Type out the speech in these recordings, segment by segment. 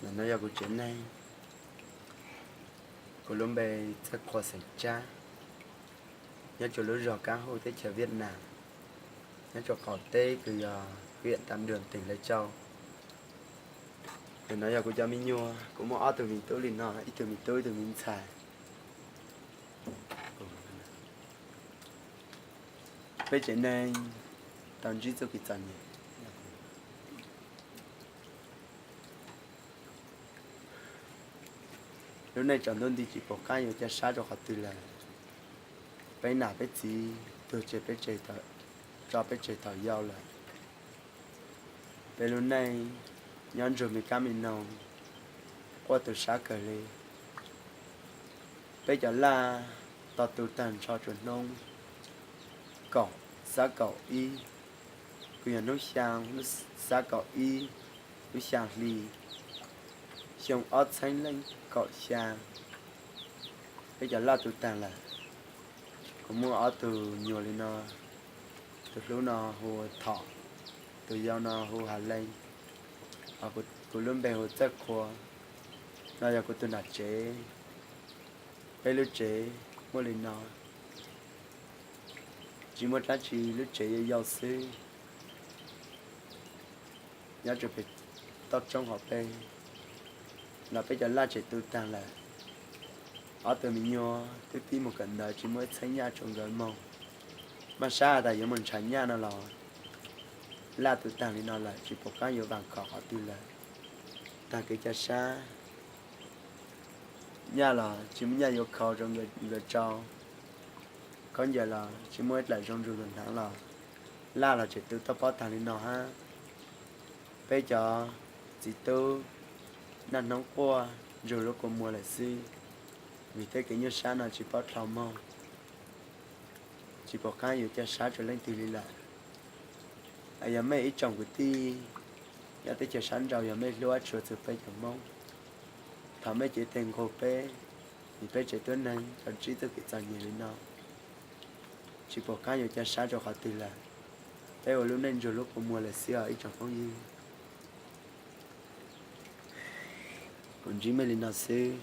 Ntawm no yog kuv tsev neeg. Kuv lub npe Txawj Qhua xeem Tsab, nyob rua lub zog Kab Huj teb chaws Viaj Nam, nyob rua qaum teb kws yog hiam Tam Duam teem Lais Tsau. Ntawm no yog kuv cov me nyuam, kuv muaj ob tug me tub li no, ib tug me tub ib tug me ntxhais. Peb tsev neeg tau ntsib txuj kev txom nyem. Lub neej tsaus ntuj nti tsis pom qab yuav ca sab rua qhov twg lawm. Peb nam peb txiv tuag tseg peb tso peb tseg thaum yau lawm. Peb lub neej nyob ntsug me kab me noog, quaj tu sab kawg li. Peb cov laj tau tu taag nrho rua hnub kaum, xab kaum ib, kws yog hnub xyaa, xab kaum ib, lub xyaa hli, xyoo ob txheeb leej kaum xyaa. Peb cov laj tu taag lawm. Kuv muaj ob tug nyuas li no, tus hlub no hu ua Thom, tus yau no hu ua Hav Leej, ho kuv lub npe hu ua Txawj Qhua. No yog kuv tus nam tsev. Peb lub tsev muaj li no, tsis muaj dlaab tsi, lub tsev yau yau xwb. Nyob rua pem toj roob hauv peb, los peb cov laj tseem tu taag lawm. Ob tug me nyuam twb pib mus kawm ntawv tsis muaj ib txheeb nyaj rua nkawd moog. Maj sab has tas yuav mus nrhav nyaj no los laj tu taag li no lawm tsis pom qab yuav vaam khom qhov twg lawm. Taag kev ca sab, nyaj los tsis muaj nyaj yuav khau rua nkawd tsau, khaub ncaws los tsis muaj ib dlaim zoo nrug nkawd hnaav los, laj los tseem tu toj pob taag li no hab. Peb cov txiv tub naj hnub quaj nrug lub kua muag lawm xwb, vim tej kev nyuaj sab no tsis paub dlhau moog, tsis pom qab yuav ca sab rua leej twg li lawm. Yog mej ib tsoom kwv tij nyob teb chaws sab nrau, yog mej hlub tshua txug peb cov Moob, thov mej cev teg nqug peb, vim peb tseem tuab neeg tau ntsib txuj kev txom nyem li no, tsis pom qab yuav ca sab rua qhov twg lawm. Peb ua lub neej nrug lub kua muag lawm xwb os ib tsoom phooj ywg. Kuv ntsib mej li no xwb,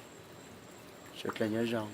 suav dlawg nyob zoo.